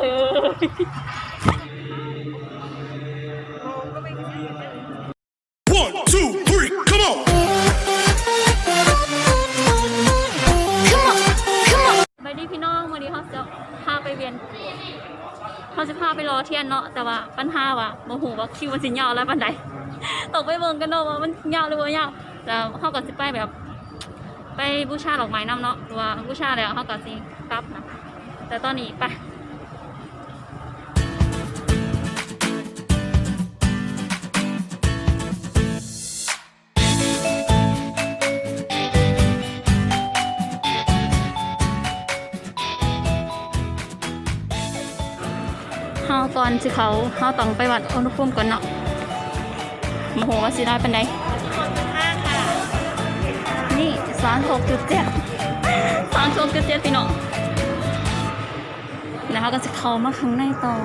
ເອີ One, two, three, come on! ສະບາຍດີພີ່ນ້ອງ ມື້ນີ້ເຮົາຈະພາໄປວຽນ ເຮົາຈະພາໄປຫຼໍ່ທຽນເນາະ ແຕ່ວ່າບັນຫາວ່າບໍ່ຮູ້ວ່າຄິວມັນຊິຍາວຫຼາຍປານໃດ ຕ້ອງໄປເບິ່ງກັນເນາະວ່າມັນຍາວຫຼືບໍ່ຍາວ ແລ້ວເຮົາກໍຊິໄປແບບ ໄປບູຊາດອກໄມ້ນຳເນາະ ເພາະວ່າບູຊາແລ້ວເຮົາກໍຊິກັບນະ ແຕ່ຕອນນີ້ໄປ ເຮົາກ່ອນຊິເຂົ້າ ເຮົາຕ້ອງໄປວັດອຸນຫະພູມກ່ອນເນາະ ບໍ່ຮູ້ວ່າຊິໄດ້ປານໃດ ນີ້ ສາມສິບຫົກຈຸດເຈັດ ສາມສິບຫົກຈຸດເຈັດ ພີ່ນ້ອງ ແລ້ວເຮົາກໍຊິເຂົ້າມາຂ້າງໃນຕໍ່.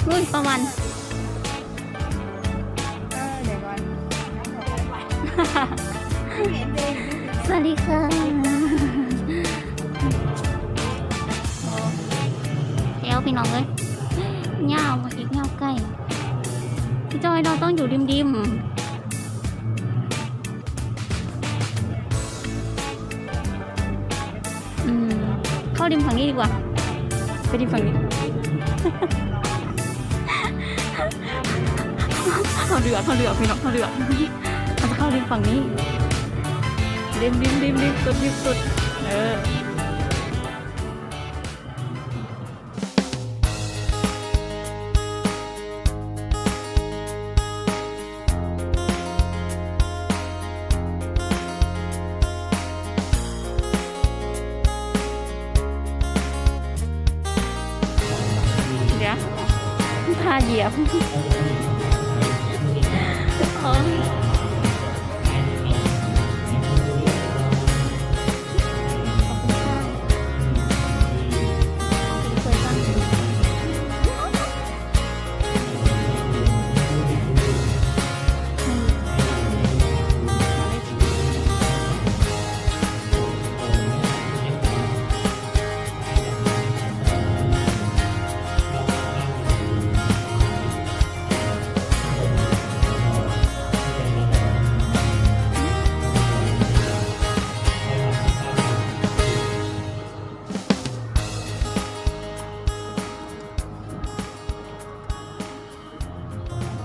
ອຸ້ຍ ປະມານ ເອີ ດຽວກ່ອນ ສະຫວັດດີຄ່ະ ໂອ້ ແຖວ ພີ່ນ້ອງເອີຍ ຍາວມາອີກ ຍາວໄກ ພີ່ຈ້ອຍ ເຮົາຕ້ອງຢູ່ລິມໆ. ອືມ ເຂົ້າລິມຝັ່ງນີ້ດີກວ່າ ໄປລິມຝັ່ງນີ້ ເຂົ້າເລືອກ ເຂົ້າເລືອກ ພີ່ນ້ອງ ເຂົ້າເລືອກ ເຮົາຈະເຂົ້າລິມຝັ່ງນີ້ ລິມ ລິມ ລິມ ລິມສຸດ ລິມສຸດ ເອີ. ດຽວ ພາຢຽບ ໂອ້ຍ.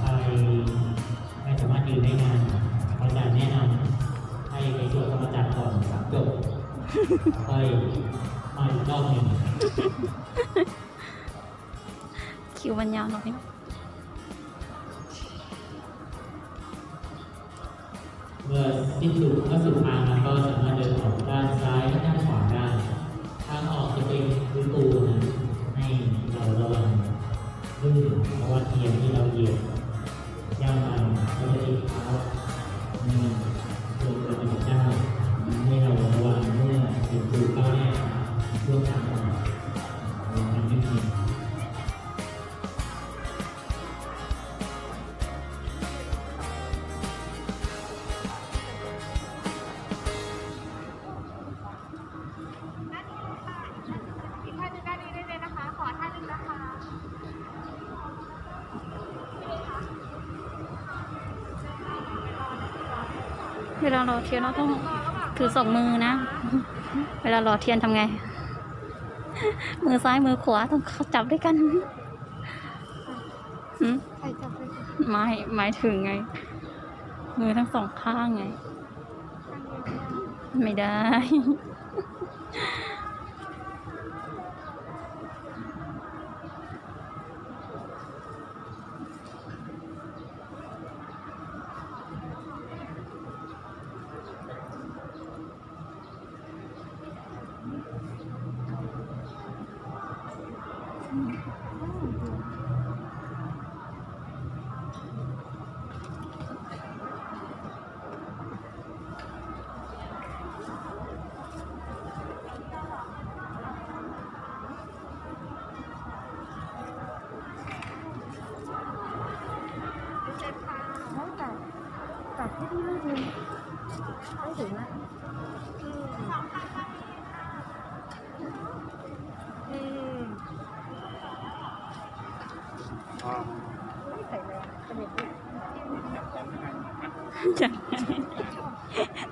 ໃຜ ໃຜສາມາດຢືນໄດ້ນານ ອາຈານແນະນຳໃຫ້ໄປສວດທຳມະຈັກກ່ອນ ຫຼັງຈົບ ຄ່ອຍມາອີກຮອບໜຶ່ງ. ຄິວມັນຍາວເນາະ ເມື່ອສິ້ນສຸດພະສຸທາງ ແລ້ວກໍສາມາດເດີນອອກດ້ານຊ້າຍ ແລະ ດ້ານຂວາໄດ້. ທາງອອກຈະເປັນພື້ນປູນະ ໃຫ້ເຮົາລະວັງລື່ນ ເພາະວ່າທຽນທີ່ເຮົາຢຽບຍ່າງໄປກໍຈະຕິດເທົ້າ ເຊິ່ງເກີດເປັນພະເຈົ້າ ໃຫ້ເຮົາລະວັງເມື່ອເຫັນຜູ້ກ້າວໜ້າລ່ວງທາງອອກ ລະວັງນຳນິດໜຶ່ງ. ອີກທ່ານໜຶ່ງດ້ານນີ້ໄດ້ເລີຍນະຄະ ຂໍທ່ານໜຶ່ງນະຄະ. ເວລາຫຼໍ່ທຽນເຮົາຕ້ອງຖືສອງມືນະ. ເວລາຫຼໍ່ທຽນທຳໄງ? ມືຊ້າຍມືຂວາຕ້ອງຈັບດ້ວຍກັນ. ຫືມ? ໃຜຈັບດ້ວຍກັນ? ໝາຍ ໝາຍເຖິງໄງ ມືທັງສອງຂ້າງໄງ. ຂ້າງດຽວບໍ່ໄດ້. ໄມ່ໄດ້.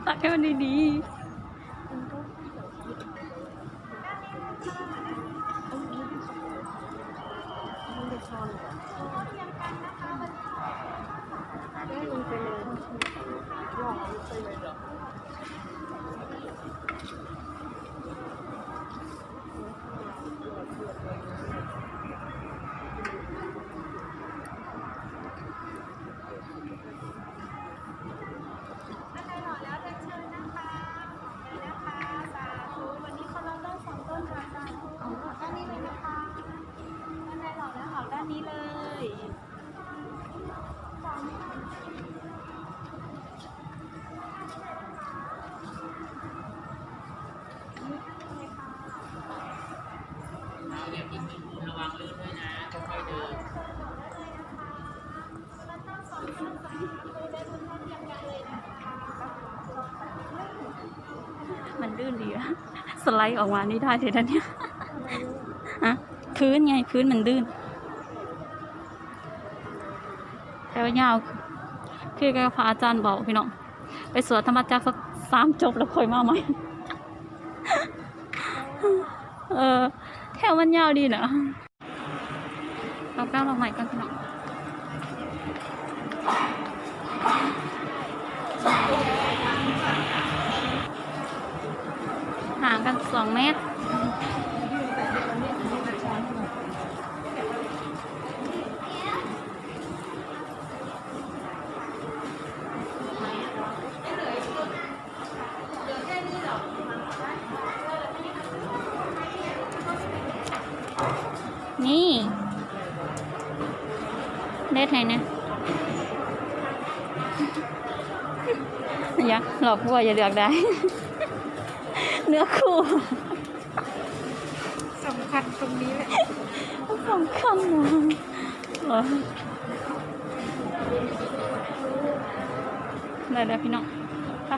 ຕັກໃຫ້ມັນດີໆ. ທ່ານໃດຫຼໍ່ແລ້ວ ຮຽນເຊີນນະຄະ ຂອບໃຈນະຄະ ສາທຸ. ວັນນີ້ເຄົາລົບໄດ້ສອງຕົ້ນນະຄະ ສາທຸ. ອອກດ້ານນີ້ເລີຍນະຄະ. ທ່ານໃດຫຼໍ່ແລ້ວ ອອກດ້ານນີ້ເລີຍ. ມັນລື່ນດີອະ ສະໄລອອກມານີ້ໄດ້ເລີຍນະເນຍ. ຮະ? ພື້ນໄງ ພື້ນມັນລື່ນ. ແຖວຍາວ ຄືກັບພະອາຈານເວົ້າພີ່ນ້ອງ ໄປສວດທຳມະຈັກສັກສາມຈົບແລ້ວຄ່ອຍມາໃໝ່. ເອີ ແຖວມັນຍາວດີນະ. ເອົາກ້າວດອກໄມ້ກ່ອນພີ່ນ້ອງ ຫ່າງກັນສອງແມັດ. ນີ້ ເດັດໃຫ້ແດ່. ຢ່າ ຫຼອກບົວ ຢ່າເລືອກໄດ້ ເນື້ອຄູ່. ສຳຄັນຕົງນີ້ແຫຼະ ສຳຄັນນະ. ໄດ້ແລ້ວພີ່ນ້ອງ ໄປ.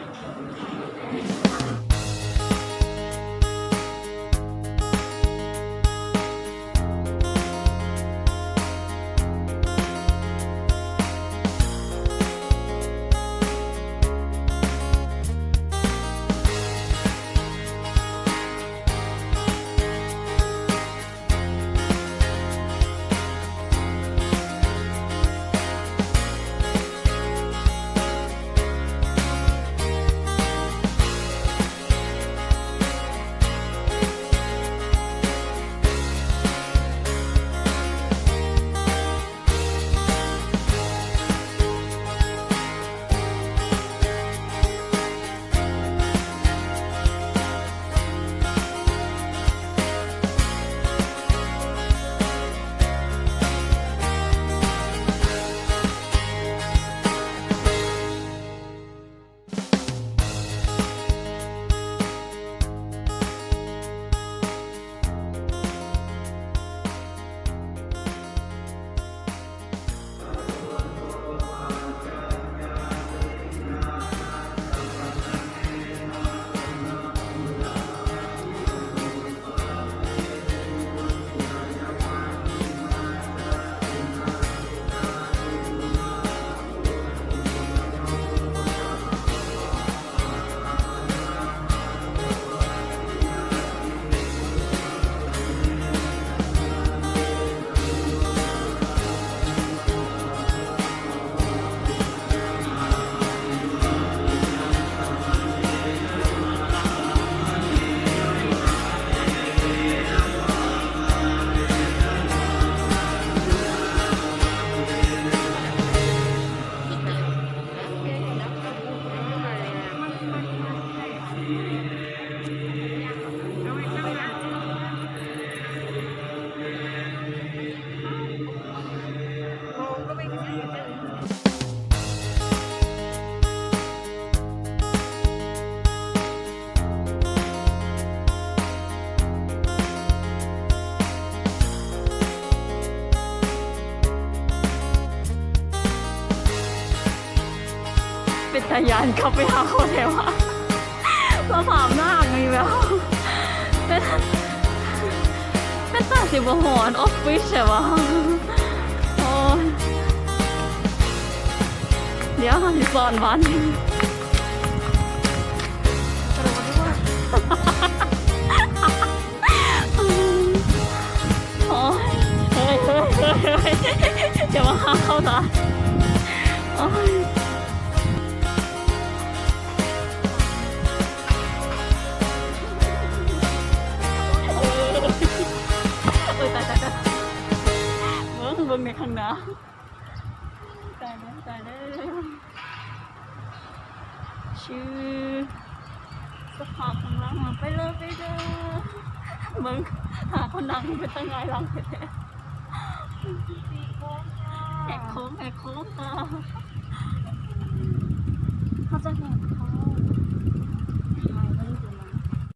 ເປັນຕາຢ້ານເຂົ້າໄປຫາເຂົາແທ້ວ່າ ສະພາບໜ້ານີ້ແບບ ເປັນ ເປັນຕາຊິບໍ່ຮອດອອບຟິດແທ້ວ່າ. ໂອ້ຍ ດຽວເຮົາຊິສອນບ້ານ. ໂອ້ຍ ເຮີ້ຍ ເຮີ້ຍ ເຮີ້ຍ ເຮີ້ຍ ຢ່າມາຫາເຂົາຊະ. ໂອ້ຍ ໂອ້ຍ ຕາຍ ຕາຍ ຕາຍ ເບິ່ງ ເບິ່ງໃນຂ້າງໜ້າ. ຕາຍແລ້ວ ຕາຍແລ້ວ ຊື່ ສະພາບຂ້າງຫຼັງ ໄປເລີຍ ໄປເລີຍ. ເບິ່ງ ຫາຄົນນັ່ງເປັນຕາຫງາຍຫຼັງແທ້ໆ. ແຫກໂຄ້ງ ແຫກໂຄ້ງ ແຫກໂຄ້ງ ຕາ